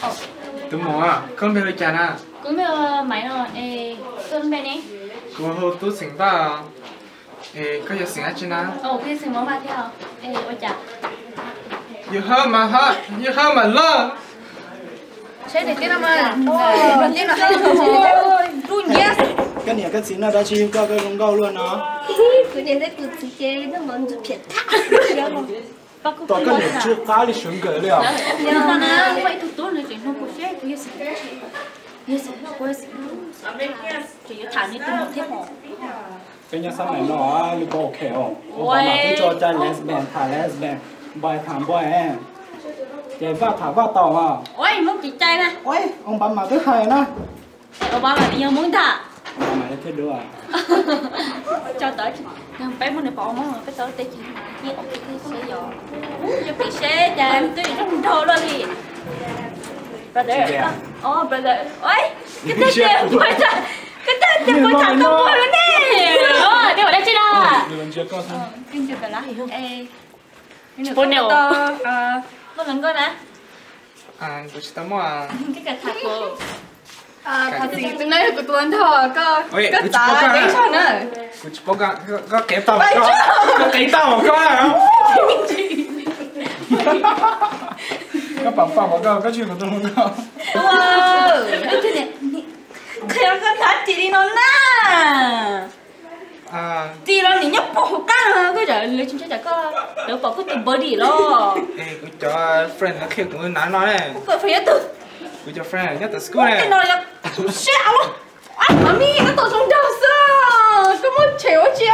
Tus muam, koj npe hu cas na? Kuv npe hu Maiv no, es koj npe ne? Kuv hu Tub Xeem Vaj. Es koj yog xeem dab tsi na? Yus hawb mas hawb, yus hawb mas loj. Koj niam koj txiv noj dab tsi yug koj, koj zoo nkauj luaj no? Kuv niam thiab kuv txiv ces noj mov ntxuag phiam thaj. Tom koj niam tsw qab li sawv nkawm li os. Peb nyob xab maim no li ko ok os. Ua pov mam twb tso cai lesbian tham lesbian, boy tham boy, ces vaj tham vaj tau os. Ua pov mam twb hais na. Ua pov mam li yog Hmoob ntag. Peb Hmoob nws pom Hmoob peb tau tej ces yeej ok thiab seb yog, yeej pim seb cas twb zoo nraug luaj li. Brother, brother, koj tag tias puas tham tau npua lawm ne? Koj ua dab tsi na? Tsis pub ne. Muaj hluas nkauj na? Kuv tsis tau muaj. Thov txim, tus no yog kuv tus hluas nraug, koj, koj txav kev zog na. Kuv tsis paub koj, koj qev tau, koj qev tau koj. Koj pam pam koj, koj tsis yog kuv tus hluas nkauj. Qhia koj hnav ris li no na. Ris los nim nyob puag hauv qab no, koj lawv tsis ntshai tsam koj, lawv pom koj tus body los. Kuv cov friend lawv qhia kuv hnav no ne. Koj friend nyob twg? Kuv cov friend nyob tom school ne. Tej no yog siab ua. Mami, koj tau zoo nraug xwb, koj muab tshem ua tsi?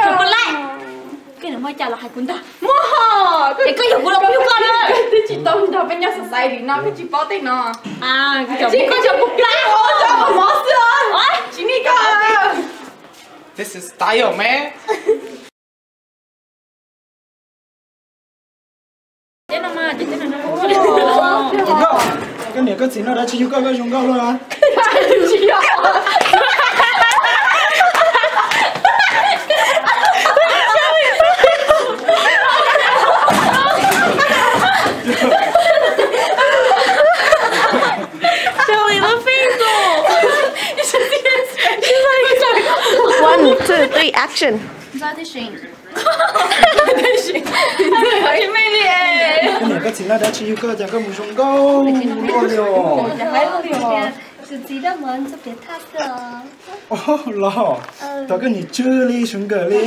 Koj niam muaj cas los hais kuv ntag. Muaj hos, es koj yog kuv los kuv yog koj na. Koj twb tsis tau nrog peb nyob society no, koj tsis paub tej no. Tsis koj cov puas plab, cov mov xwb, tsis ni koj. This is style, man. Koj niam koj txiv noj dab tsi yug koj, koj zoo nkauj luaj? One, two, three, action. Koj niam koj txiv noj dab tsi yug koj cas koj mus zoo nkauj luaj li os? Tus txiv noj mov ntxuag phiam thaj xwb os. Los, tom koj niam tsw li sawv nkawm li.